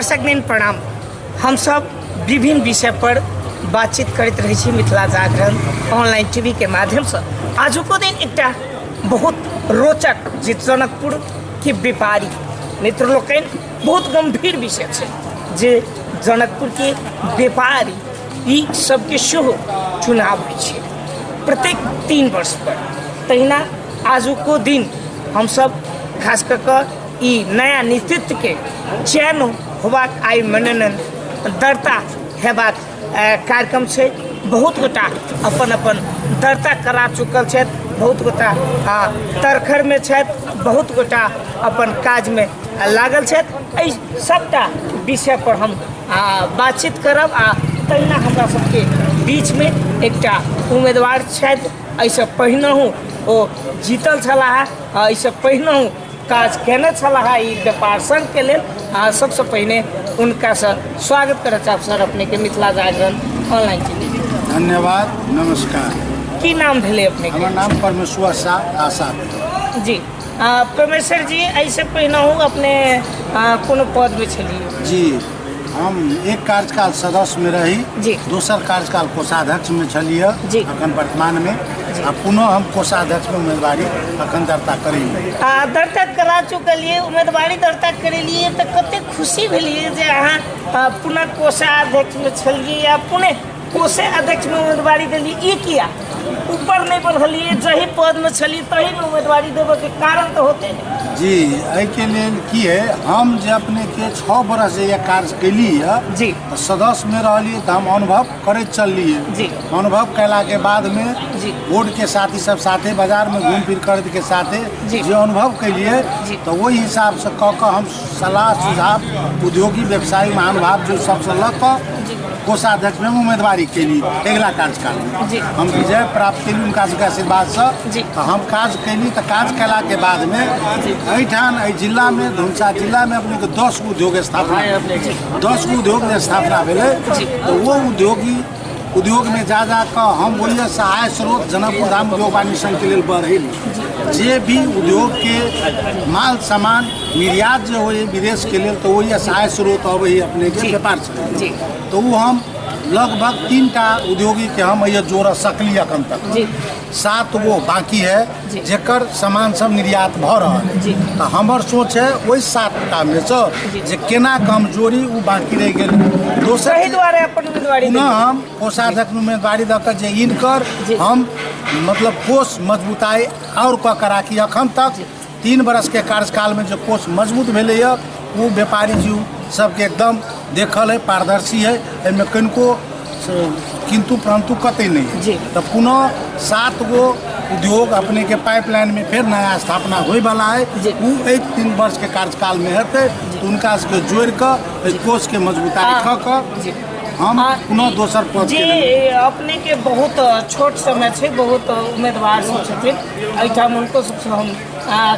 दर्शकवृन्द प्रणाम। हमसब विभिन्न विषय पर बातचीत करैत रहै छी मिथिला जागरण ऑनलाइन टीवी के माध्यमसँ। आजुको दिन एकटा बहुत रोचक जे जनकपुर के व्यापारी मित्र लोकनि बहुत गंभीर विषय छै जे जनकपुर के व्यापारी ई सबके सेहो चुनाव होइ छै प्रत्येक 3 वर्ष पर। तहिना आजुको दिन हमसब खास कऽ कऽ ई नया नेतृत्वके चयन होबाक आइ मनोनयन दर्ता हेबाक कार्यक्रम छै। बहुत गोटा अपन अपन दर्ता करा चुकल छथि, बहुत गोटा तरखरमे छथि, बहुत गोटा अपन काजमे लागल छथि। एहि सबटा विषय पर हम बातचीत करब आ तहिना हमरा सबके बीचमे एकटा उम्मीदवार छथि। एहिसँ पहिनहुँ ओ जीतल छलाह, एहिसँ पहिनहुँ काज केने छलाह ई व्यापार संघके लेल। आ सबसँ पहिने हुनकासँ स्वागत करऽ चाहब सर अपनेके मिथिला जागरण ऑनलाइन टीवी। धन्यवाद, नमस्कार। की नाम भेलै अपने? हमर नाम परमेश्वर शाह आशा। जी परमेश्वर जी, एहिसँ पहिनहुँ अपने कोनो पदमे छलियै? जी, हम एक कार्यकाल सदस्यमे रही जी। दोसर कार्यकाल कोषाध्यक्षमे छलियै जी। अखन वर्तमानमे, आ पुनः हम कोषाध्यक्षमे उम्मीदवारी अखन दर्ता करेलियै। दर्ता करा चुकलियै, उम्मीदवारी दर्ता करेलियै तऽ कतेक खुशी भेलियै जे अहाँ पुनः कोषाध्यक्षमे छलियै या पुनः कोषे अध्यक्षमे उम्मीदवारी देलियै? ई किया ऊपर नहि बढ़लियै? जाहि पदमे छलियै तहीमे उम्मीदवारी देबऽके कारण तऽ होते ने। जी, एहिके लेल की है, हम जे अपनेके 6 बरस जे कार्य केली है जी। तऽ सदस्यमे रहलियै तऽ हम अनुभव करैत चललियै जी। अनुभव कयलाके बादमे जी। बोर्डके साथी सब साथे बाजारमे घूम फिर करैतके साथे जी। जे अनुभव केलियै जी। तऽ ओहि हिसाबसँ कऽ कऽ हम सलाह सुझाव उद्योगी व्यवसायी महानुभाव जो सबसँ लऽ कऽ जी। कोषाध्यक्षमे हम उम्मीदवारी केली। अगिला कार्यकालमे जी। हम विजय प्राप्त केली हुनका सबके आशीर्वादसँ। जी। तऽ हम काज केली, तऽ काज केलाके बादमे एहिठाम एहि जिलामे धनुषा जिलामे अपनेके 10 गो उद्योग स्थापना, 10 गो उद्योग जे स्थापना भेलै जी। तऽ ओ उद्योगी उद्योगमे जा जा कऽ हम ओहि सहाय स्रोत जनकपुर धाम उद्योग वाणिज्य संघके लेल बढ़ेली। जे भी उद्योगके माल सामान निर्यात जे होइ विदेशके लेल तऽ ओहि सहाय स्रोत अबै है अपनेके जी। व्यापार संघ। जी। तऽ ओ हम लगभग 3टा उद्योगीके हम एहिए जोड़ सकली अखन तक। जी। 7 गो बाकी है जी। जेकर सामान सब निर्यात भऽ रहल है। जी। तऽ हमर सोच है ओहि 7टा मे सँ जी। जे केना कमजोरी ओ बाकी रहि गेल। दोसर ताहि दुआरे अपन उम्मीदवारी पुनः देलियै। हम कोषाध्यक्ष उम्मीदवारी दऽ कऽ जे इनकर जी। हम मतलब कोष मजबूताई आओर कऽ कऽ राखी। अखन तक 3 बरसके कार्यकालमे जे कोष मजबूत भेलैए ओ व्यापारी जी सबके एकदम देखल है, पारदर्शी है, एहिमे कनिको किन्तु परन्तु कतई नहीं है। जी। तऽ पुनः 7 गो उद्योग अपने के पाइपलाइन में फिर नया स्थापना होय वाला है। जी। उ एहि 3 वर्ष के कार्यकाल में हेतै, तऽ हुनका सबके जोड़ि कऽ एहि कोष के मजबूताई कऽ कऽ जी। हम पुनः दोसर पद जी के लेल। अपने के बहुत छोट समय छै, बहुत उम्मीदवार सब छथिन एहिठाम, हुनको सबसँ हम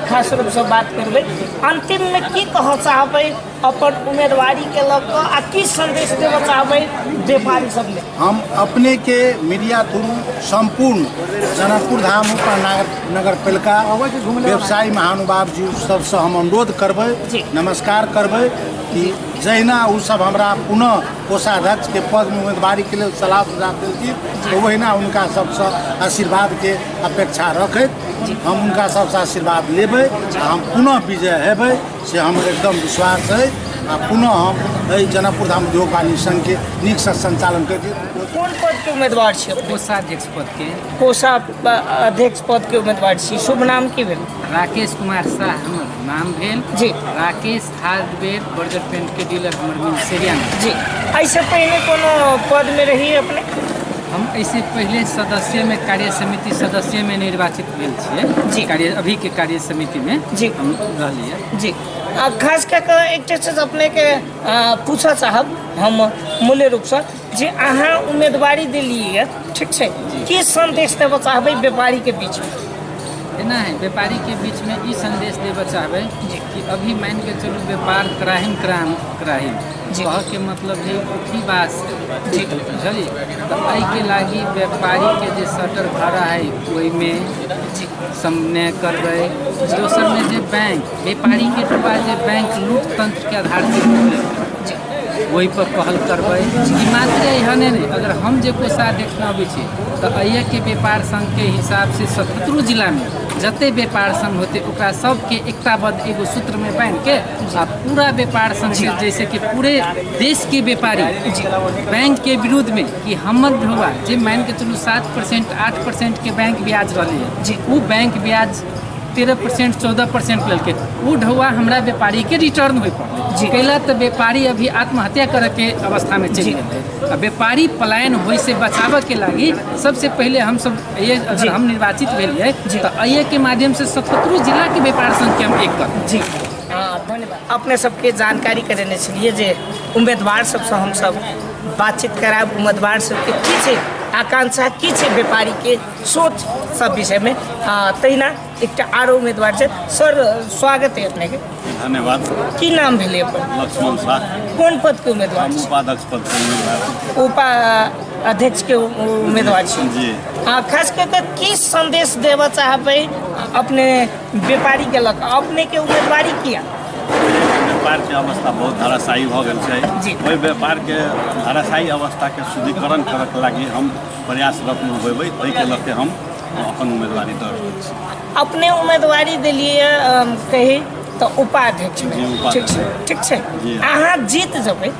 खास रूपसँ बात करबै। अंतिममे की कहऽ चाहबै अपन उम्मीदवारीके लऽ कऽ आ की संदेश देबऽ चाहबै व्यापारी सबमे? हम अपने के मीडिया थ्रू संपूर्ण जनकपुर धाम उप नगर पालिका व्यवसायी महानुभाव जी सबसँ हम अनुरोध करबै, जी। नमस्कार करबै कि जहिना ओ सब हमरा पुनः कोषाध्यक्षके पदमे उम्मीदवारीके लेल सलाह सुझाव देलखिन तऽ ओहिना हुनका सबसँ आशीर्वादके अपेक्षा रखैत हम हुनका सबसँ आशीर्वाद लेबै आ हम पुनः विजय हेबै से हमर एकदम विश्वास है। आ पुनः हम एहि जनकपुर धाम उद्योग वाणिज्य संघके नीकसँ संचालन करके। कोन पदके उम्मीदवार छी अपने? कोषाध्यक्ष पदके। कोषाध्यक्ष पदके उम्मीदवार छी। शुभ नाम की भेल? राकेश कुमार शाह हमर नाम भेल। जी। राकेश हार्डवेयर बर्जर पेंट के डीलर हमर मिलसेरिया में। जी, एहिसँ पहिने कोनो पदमे रही अपने? हम एहिसँ पहिले सदस्य में कार्य समिति सदस्य में निर्वाचित भेल छियै। जी। कार्य अभी के कार्य समिति में जी। हम रहलियै। जी, आ खास कए कऽ एकटा चीज अपनेके पूछऽ चाहब हम मूल्य रूपसँ जे अहाँ उम्मीदवारी देलियै, ठीक छै, की संदेश देबऽ चाहबै व्यापारीके बीचमे? एना है, व्यापारीके बीचमे ई संदेश देबऽ चाहबै कि अभी मान के चलू व्यापार त्राहिम क्राम त्राहिम जी। कहऽके मतलब है उठीवास जी। बुझलियै, तऽ एहिके लागि व्यापारीके जे शटर भाड़ा है ओहिमे समन्वय करबै। दोसरमे जे बैंक व्यापारीके पास जे बैंक लूट तंत्रके आधार पर लूट लेलकै जी। ओहि पर पहल करबै। ई मात्र एहने नहि, अगर हम जे कोषाध्यक्षमे अबै छी तऽ एहिके व्यापार संघके हिसाबसँ 77 जिलामे जते व्यापार संघ होतै ओकरा सबके एकताबद्ध एगो सूत्रमे बान्हिके आ पूरा व्यापार संघ के, जैसे कि पूरे देशके व्यापारी बैंकके विरुद्धमे कि हमर ढोबा जे मानिके चलू 7% 8% के बैंक ब्याज रहलै ओ बैंक ब्याज 13% 14% लेलकै, ओ ढौआ हमरा व्यापारीके रिटर्न होइ पड़लै। कैला तऽ व्यापारी अभी आत्महत्या करैके अवस्थामे चलि गेलै। आ व्यापारी पलायन होइसँ बचाबऽके लागि सबसँ पहिले हमसब ये अगर हम निर्वाचित भेलियै तऽ एहिके माध्यमसँ 77 जिलाके व्यापार संघके हम एक करब। जी धन्यवाद। अपने सबके जानकारी करेने छलियै जे उम्मीदवार सबसँ हमसब बातचीत करायब, उम्मीदवार सबके की छै आकांक्षा, की छै व्यापारीके सोच, सब विषयमे। तहिना एकटा आरो उम्मीदवार छै। सर स्वागत है अपनेके। धन्यवाद। की नाम भेलै अपन? लक्ष्मण शाह। कोन पद के उम्मीदवार? हम उपाध्यक्ष पद के उम्मीदवार। उपाध्यक्ष के उम्मीदवार छी। जी। खास कऽ के की संदेश देबऽ चाहबै अपने व्यापारी के लऽ कऽ? अपने के उम्मीदवारी किया? व्यापार के अवस्था बहुत धराशायी भऽ गेल छै। ओहि व्यापार के धराशायी अवस्था के शुद्धिकरण करऽ के लागि हम प्रयासरत होबै, ताहिके लऽ के हम अपन उम्मीदवारी दऽ रहल छी। अपने उम्मीदवारी देलियै कही तऽ उपाध्यक्ष जी, उपाध्यक्ष। ठीक छै, ठीक छै। जी। अहाँ जीत जेबै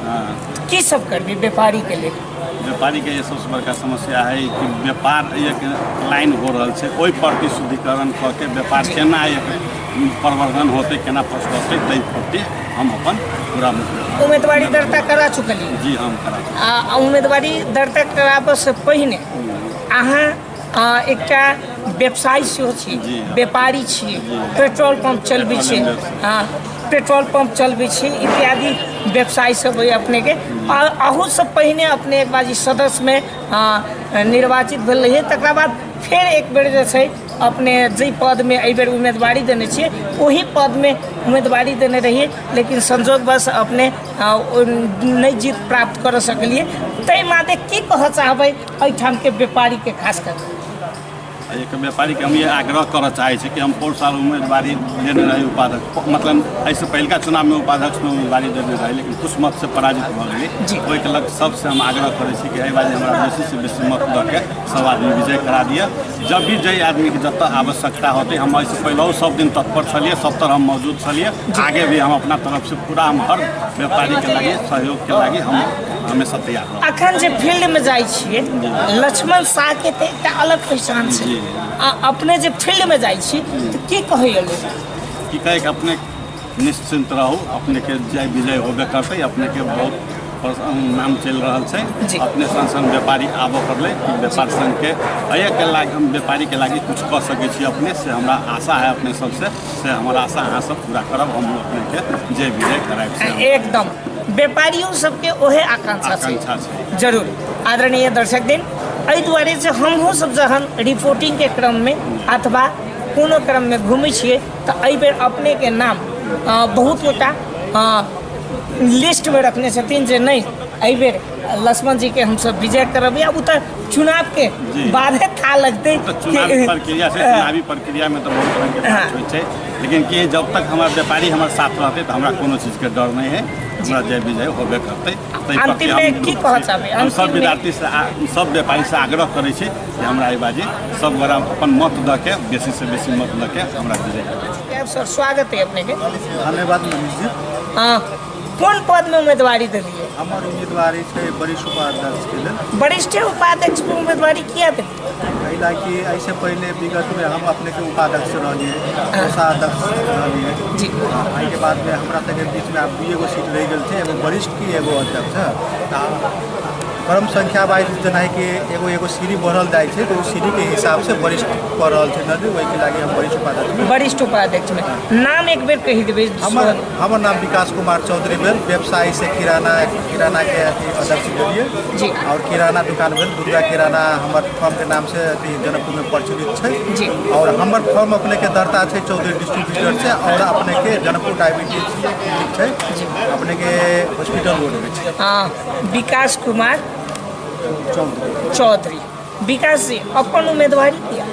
की सब करबै व्यापारी के लेल? व्यापारी के ये सबसे बड़का समस्या है कि व्यापार एक लाइन हो रहल छै, ओहि प्रति शुद्धिकरण कऽ के व्यापार केना एक प्रवर्धन होतै, केना फर्स्ट होतै, ताहि प्रति हम अपन पूरा उम्मीदवारी दर्ता करा चुकलियै? जी, हम करा चुकलियै। आ उम्मीदवारी दर्ता कराबऽ से पहिने अहाँ एकटा व्यवसायी सेहो छी, व्यापारी छी, पेट्रोल पंप चलबै छी, हँ पेट्रोल पंप चलबै छी इत्यादि व्यवसाय सब अइ अपनेके। अहूसँ पहिने अपने एक बार सदस्यमे निर्वाचित भेल रहियै, तकरा बाद फेर एक बेर जे छै अपने जाहि पदमे एहिबेर उम्मीदवारी देने छियै ओही पदमे उम्मीदवारी देने रहियै, लेकिन संजोगवश अपने नहि जीत प्राप्त करऽ सकलियै। ताहि मादे की कहऽ चाहबै एहिठामके व्यापारीके खास कऽ? एक व्यापारीके हम ये आग्रह करऽ चाहै छी कि हम पौर साल उम्मीदवारी देने रही उपाध्यक्ष, मतलब एहिसँ पहिलका चुनावमे उपाध्यक्षमे उम्मीदवारी देने रही, लेकिन कुछ मतसँ पराजित भऽ गेली। ओहिके लग सबसँ हम आग्रह करै छी कि एहि बार हमरा बेसीसँ बेसी मत दऽ के सब आदमी विजय करा दिअ। जब भी जाहि आदमीके जतऽ आवश्यकता होतै, हम एहिसँ पहिलहु सब दिन तत्पर छलियै, सब तरह हम मौजूद छलियै, आगे भी हम अपना तरफसँ पूरा हम हर व्यापारीके लागि सहयोगके लागि हम हमेशा तैयार रहब। अखन जे फील्डमे जाइ छियै लक्ष्मण शाहके तऽ एकटा अलग पहचान छै, आ अपने जे फील्डमे जाइ छी तऽ की कहैए लोक? की कहै, अपने निश्चिन्त रहू, अपनेके जय विजय होबे करतै, अपनेके बहुत नाम चलि रहल छै, अपने सन सन व्यापारी आबऽ पड़लै कि व्यापार संघके एहिके लागि हम व्यापारीके लागि किछु कऽ सकै छी अपने से, हमरा आशा है अपने सबसे, से हमर आशा अहाँ सब पूरा करब, हम अपनेके जय विजय करायब से। एकदम व्यापारियों सबके ओहे आकांक्षा छै। आकांक्षा छै। जरूर। आदरणीय दर्शक दिन, एहि दुआरे जे हमहूँ सब जहन रिपोर्टिंगके क्रममे अथवा कोनो क्रममे घुमै छियै तऽ एहिबेर अपनेके नाम बहुत गोटा लिस्टमे रखने छथिन जे नहि एहिबेर लक्ष्मण जीके हमसब विजय करबै। आब ओ तऽ चुनावके बादे था लगतै। तऽ चुनावी प्रक्रिया छै, चुनावी प्रक्रियामे तऽ बहुत रङ्गके बात होइ छै, लेकिन की जब तक हमर व्यापारी हमर साथ रहतै तऽ हमरा कोनो चीजके डर नहि है, हमरा जय विजय होबे करतै। ताहि प्रति अन्तिममे हम की कहऽ चाहबै? हम सब अन्तिममे- विद्यार्थीसँ सब व्यापारीसँ आग्रह करै छी कि हमरा एहि बाजी सब गोरा अपन मत दऽ के बेसीसँ बेसी मत दऽ के हमरा विजय करबै। सर स्वागत है अपनेके। धन्यवाद मनीष जी। हाँ, कोन पदमे उम्मीदवारी देलियै? हमर उम्मीदवारी छै वरिष्ठ उपाध्यक्षके लेल। वरिष्ठ उपाध्यक्षमे उम्मीदवारी किया देलियै? एहि लए कि एहिसँ पहिले विगतमे हम अपनेके उपाध्यक्ष रहलियै, कोषाध्यक्ष रहलियै जी। एहिके बादमे हमरा सबके बीचमे आब दुइएगो सीट रहि गेल छै, एगो वरिष्ठ की एगो अध्यक्ष। तऽ क्रम संख्या वाइज जेनाकि एगो एगो सीढ़ी बढ़ल जाइ छै तऽ ओ सीढ़ीके हिसाबसँ वरिष्ठ कऽ रहल छै नदी, ओहिके लागि हम वरिष्ठ उपाध्यक्ष। वरिष्ठ उपाध्यक्षमे नाम एक बेर कहि देबै। हमर नाम विकास कुमार चौधरी भेल, व्यवसायी से किरानाके अथी अध्यक्ष भेलियै जी। और किराना दुकान भेल दुर्गा किराना, हमर फर्मके नाम से अथी जनकपुरमे प्रचलित छै जी। और हमर फर्म अपनेके दर्ता छै चौधरी डिस्ट्रीब्यूटर छै और अपनेके जनकपुर डायबिटीज क्लिनिक छै जी। अपनेके हॉस्पिटल रोडमे छै। हाँ, विकास कुमार चौधरी। चौधरी। विकास जी, अपन उम्मीदवारी किया?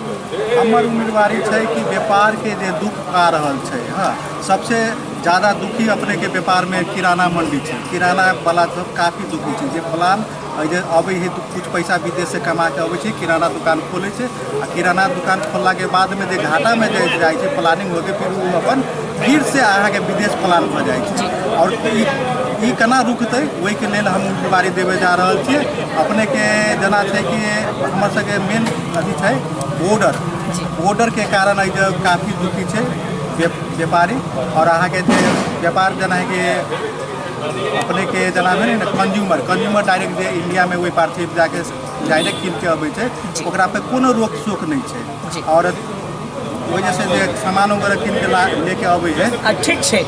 हमर उम्मीदवारी छै कि व्यापारके जे दुख आ रहल छै, हाँ सबसे ज़्यादा दुखी अपनेके व्यापारमे किराना मंडी छै। किराना वाला सब काफी दुखी छै। जे प्लान जे अबै है तऽ कुछ पैसा विदेशसँ कमा के अबै छै, किराना दुकान खोलै छै आ किराना दुकान खोललाके बादमे जे घाटामे जे जाइ छै प्लानिंग होके, फिर ओ अपन फिरसँ अहाँके विदेश प्लान भऽ जाइ छै। आओर ई ई केना रुकतै, ओहिके लेल हम उम्मीदवारी देबै जा रहल छियै। अपनेके जेना छै कि हमर सबके मेन अथी छै बॉर्डर। बॉर्डरके कारण एहि जे काफी दुखी छै व्यापारी। आओर अहाँके जे व्यापार जेनाकि अपनेके जेना भेलै ने कंज्यूमर डायरेक्ट जे इण्डियामे ओहि पार छै, जाके डायरेक्ट कीनके अबै छै, ओकरा पे कोनो रोक शोक नहि छै। आओर ओहि जे सामान वगैरह कीनके लेके अबै है। आ ठीक छै,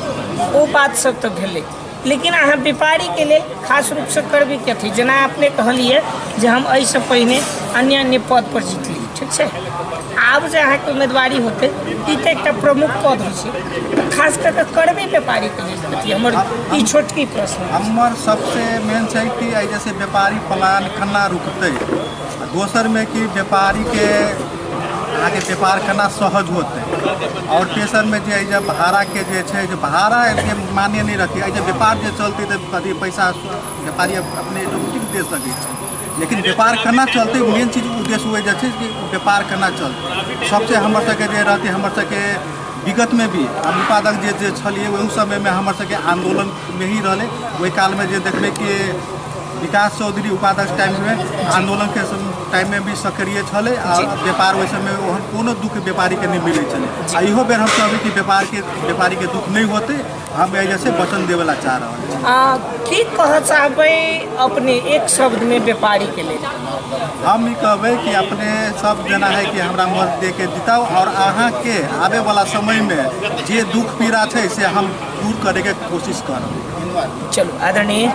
ओ बात सब तऽ भेलै, लेकिन अहाँ व्यापारीके लेल खास रूपसँ करबै कथी? जेना अपने कहलियै जे हम एहिसँ पहिने अन्य अन्य पद पर जीतली, ठीक छै, आब जे अहाँके उम्मीदवारी होतै, ई तऽ एकटा प्रमुख पद होइ छै, तऽ खास कऽ कऽ करबै व्यापारीके लेल कथी? हमर ई छोटकी प्रश्न। हमर सबसे मेन छै कि एहि जैसे व्यापारी प्लान केना रुकतै, आ दोसरमे कि व्यापारीके अहाँके व्यापार केना सहज होतै, आओर तेसरमे जे एहि जे भाड़ाके जे छै, जे भाड़ाके मान्य नहि रखै। एहि जे व्यापार जे चलतै तऽ अथी पैसा व्यापारी अपने ऑटोमेटिक दे सकै छै, लेकिन व्यापार केना चलतै, मेन चीज उद्देश्य ओहि जे छै कि व्यापार केना चलतै। सबसे हमर सबके जे रहतै, हमर सबके विगतमे भी हम उत्पादक जे जे छलियै, ओहू समयमे हमर सबके आन्दोलनमे ही रहलै। ओहि कालमे जे देखबै कि विकास चौधरी उपाध्यक्ष टाइममे आन्दोलनके टाइममे भी सक्रिय छलै आ व्यापार ओहि समय ओहन कोनो दुःख व्यापारीके नहि मिलै छलै। आ इहो बेर हम चाहबै कि व्यापारीके दुःख नहि होतै। हम एहि जैसे वचन देबैला चाह रहल छी। की कहऽ चाहबै अपने एक शब्दमे व्यापारीके लेल? हम ई कहबै कि अपने सब जेना है कि हमरा मत दे के जिताउ आओर अहाँके आबैवला समयमे जे दुःख पीड़ा छै से हम दूर करैके कोशिश करब। चलू आदरणीय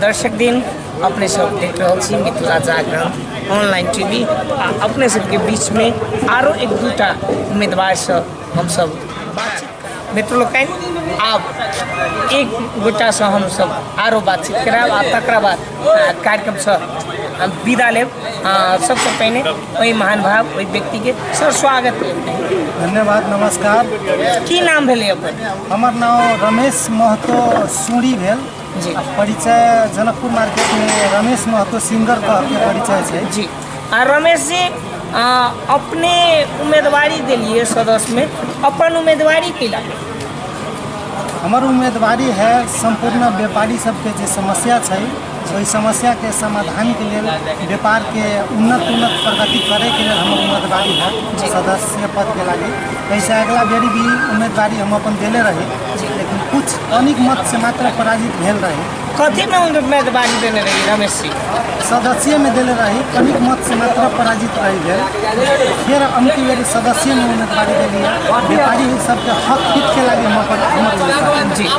दर्शक दिन, अपने सब देख रहल छी मिथिला जागरण ऑनलाइन टीवी आ अपने सबके बीचमे आरो एक दूटा उम्मीदवारसँ हमसब बातचीत। मित्र लोकनि, आब एक गोटासँ हमसब आरो बातचीत करायब आ तकरा बाद कार्यक्रमसँ हम विदा लेब। सबसँ पहिने ओहि महान भाव ओहि व्यक्तिके सर स्वागत। धन्यवाद, नमस्कार। की नाम भेलै अपन? हमर नाम रमेश महतो सूरी भेल। आ परिचय जनकपुर मार्केटमे रमेश महतो सिंगर कहके परिचय छै। जी, आ रमेश जी, अपने उम्मीदवारी देलिए सदस्यमे, अपन उम्मीदवारी कैला? हमर उम्मीदवारी है सम्पूर्ण व्यापारी सबके जे समस्या छै ओहि समस्याके समाधानके लेल, व्यापारके उन्नत उन्नत प्रगति करैके लेल हमर उम्मीदवारी है सदस्य पदके लागि। एहिसँ अगला बेरी भी उम्मीदवारी हम अपन देले रही, लेकिन कुछ कनिक मत से मात्र पराजित भेल रही। कथीमे उम्मीदवारी देने रही रमेश जी? सदस्यमे देले रही, कनिक मत से मात्र पराजित रही भेल। फेर अंतिम बेरी सदस्यमे उम्मीदवारी देलियै। व्यापारी सबके हक हितके लागि हम अपन हमर उम्मीदवारी। जी,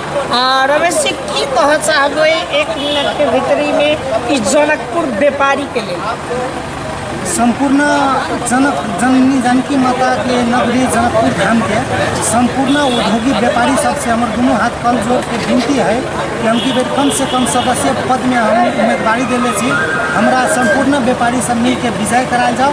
रमेश जी, की कहऽ चाहबै एक मिनटके भीतरीमे ई जनकपुर व्यापारीके लेल? सम्पूर्ण जनक जननी जानकी माताके नगरी जनकपुर धामके सम्पूर्ण उद्योगी व्यापारी सबसे हमर दुनू हाथ कल जोड़ के विनती है कि हम की बेर कम से कम सदस्य पदमे हम उम्मीदवारी देले छी, हमरा सम्पूर्ण व्यापारी सब मिलके विजय करायल जाओ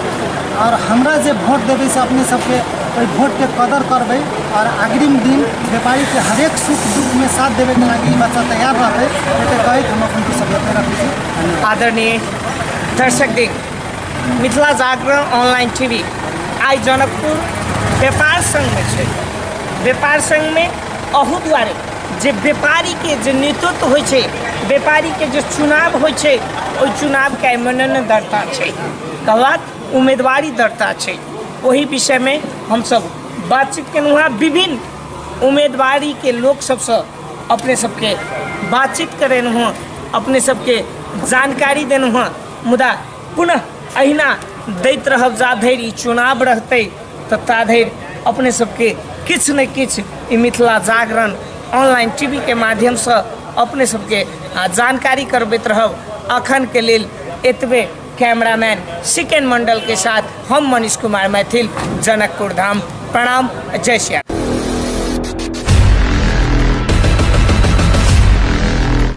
और हमरा जे वोट देबै से अपने सबके ओहि वोटके कदर करबै और अग्रिम दिन व्यापारीके हरेक सुख दुखमे साथ देबैके लागि ई बच्चा तैयार रहतै, एते कहैत हम अपन शब्द रखै छी। धन्यवाद। आदरणीय दर्शक दिन, मिथिला जागरण ऑनलाइन टीवी आइ जनकपुर व्यापार संघमे छै। व्यापार संघमे अहू दुआरे जे व्यापारीके जे नेतृत्व होइ छै, व्यापारीके जे चुनाव होइ छै, ओहि चुनावके आइ मनोनयन दर्ता छै, कहबाक उम्मीदवारी दर्ता छै। ओहि विषयमे हमसब बातचीत केलहुँ हँ। विभिन्न उम्मीदवारीके लोक सबसँ अपने सबके बातचीत करेलहुँ हँ, अपने सबके जानकारी देलहुँ हँ। मुदा पुनः अहिना दैत रहब। जा धरि ई चुनाव रहतै तऽ ता धरि अपने सबके किछु ने किछु ई मिथिला जागरण ऑनलाइन टीवीके माध्यमसँ अपने सबके जानकारी करबैत रहब। अखनके लेल एतबे। कैमरामैन सिकेन मंडल के साथ हम मनीष कुमार मैथिल, जनकपुर धाम। प्रणाम, जय श्याम।